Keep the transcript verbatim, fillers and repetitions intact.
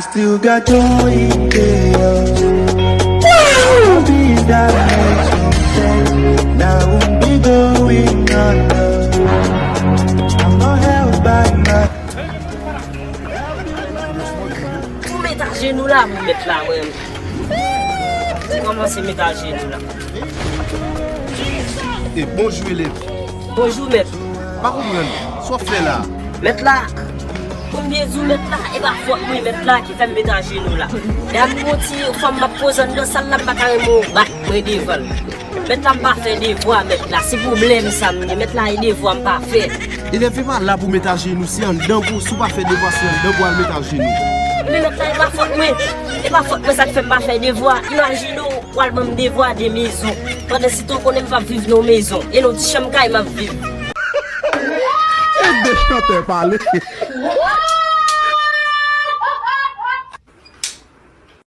Still got joy in chaos. I'll be that next hotel. Now won't be going under. I'm not held by my Pou met ajenou la, pou met la, mwen. Pou kòmanse met ajenou la. E bonjou elèv. Bonjou, mèt. Pa konprann sa w ap fè la. Mèt la, pou m byen di w, mèt la, e pa fòt mwen, mèt la ki fè m met ajenou la. Dam, yon ti fanm m ap poze anndan sal la, m pa ta renmen w bat mwen devan l. Mèt la, m pa fè devwa, mèt la. Se pwoblèm sa m ye. Mèt la, e devwa m pa fè. Elèv pa la pou met ajenou, se anndan pou, si w pa fè devwa, se anndan pou al met ajenou. Men mèt la, e pa fòt mwen. E pa fòt mwen sa k fè m pa fè devwa. Imajine w, w al ban m devwa de mezon. Pandan se tan w konnen m p ap viv nan yon mezon. E nan yon ti chanm kay m ap viv. Kèt de chantè pale.